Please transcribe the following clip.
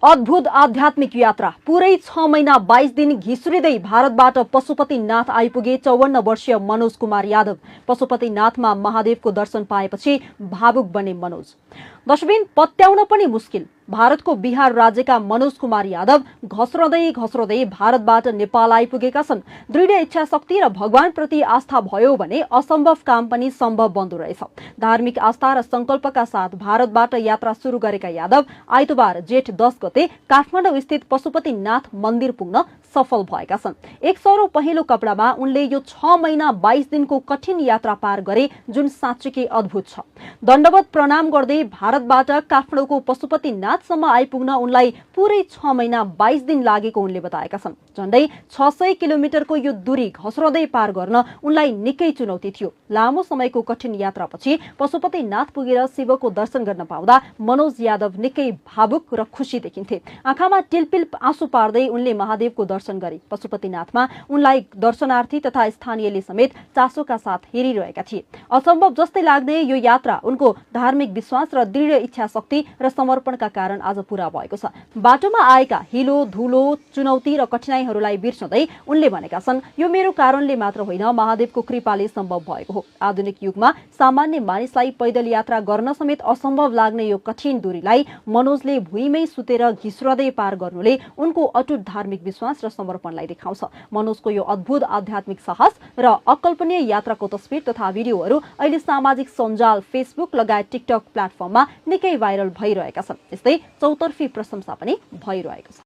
अद्भुत आध्यात्मिक यात्रा पूरै 6 महिना 22 दिन घिसुरिँदै भारतबाट पशुपतिनाथ आइपुगे 54 वर्षीय मनोज कुमार यादव। पशुपतिनाथमा महादेवको दर्शन पाएपछि भावुक बने मनोज। दशबिन पत्याउन पनि मुस्किल। भारतको बिहार राज्यका मनोज कुमार यादव घस्रदै भारतबाट नेपाल आइपुगेका छन्। दृढ इच्छा शक्ति र भगवानप्रति आस्था भयो भने असम्भव काम पनि सम्भव बन्दो रहेछ। धार्मिक आस्था र संकल्पका साथ भारतबाट यात्रा सुरु गरेका यादव आइतबार जेठ 10 गते काठमाडौँ स्थित पशुपतिनाथ मन्दिर पुग्न सफल भएका छन्। एक सरो पहेँलो कपडामा उनले यो 6 महिना 22 दिनको कठिन यात्रा पार गरे, जुन साँच्चीकै अद्भुत छ। दण्डवत प्रणाम गर्दै भारतबाट काठमाडौँको पशुपतिनाथसम्म आइपुग्न उनलाई पुरै 6 महिना 22 दिन लागेको उनले बताएका छन्। झण्डै 600 किलोमिटरको यो दूरी घस्रदै पार गर्न उनलाई निकै चुनौती थियो। लामो समयको कठिन यात्रापछि पशुपतिनाथ पुगेर शिवको दर्शन गर्न पाउँदा मनोज यादव निकै भावुक र खुसी देखिन्थे। आँखामा टिलपिल आँसु पार्दै उनले महादेवको दर्शन गरे। पशुपतिनाथमा उनलाई दर्शनार्थी तथा स्थानीयले समेत चासोका साथ हेरिरहेका थिए। असम्भव जस्तै लाग्ने यो यात्रा उनको धार्मिक विश्वास र दृढ इच्छा शक्ति र समर्पणका कारण आज पूरा भएको छ। बाटोमा आएका हिलो, धुलो, चुनौती र कठिनाईहरूलाई बिर्सँदै उनले भनेका छन्, यो मेरो कारणले मात्र होइन, महादेवको कृपाले सम्भव भएको हो। आधुनिक युगमा सामान्य मानिसलाई पैदल यात्रा गर्न समेत असम्भव लाग्ने यो कठिन दूरीलाई मनोजले भुइँमै सुतेर घिस्रदै पार गर्नुले उनको अटुट धार्मिक विश्वास र समर्पणलाई देखाउँछ। मनोजको यो अद्भुत आध्यात्मिक साहस र अकल्पनीय यात्राको तस्बिर तथा भिडियोहरू अहिले सामाजिक सञ्जाल फेसबुक लगायत टिकटक प्लेटफर्ममा निकै भाइरल भइरहेका छन्। यस्तै चौतर्फी प्रशंसा पनि भइरहेको छ।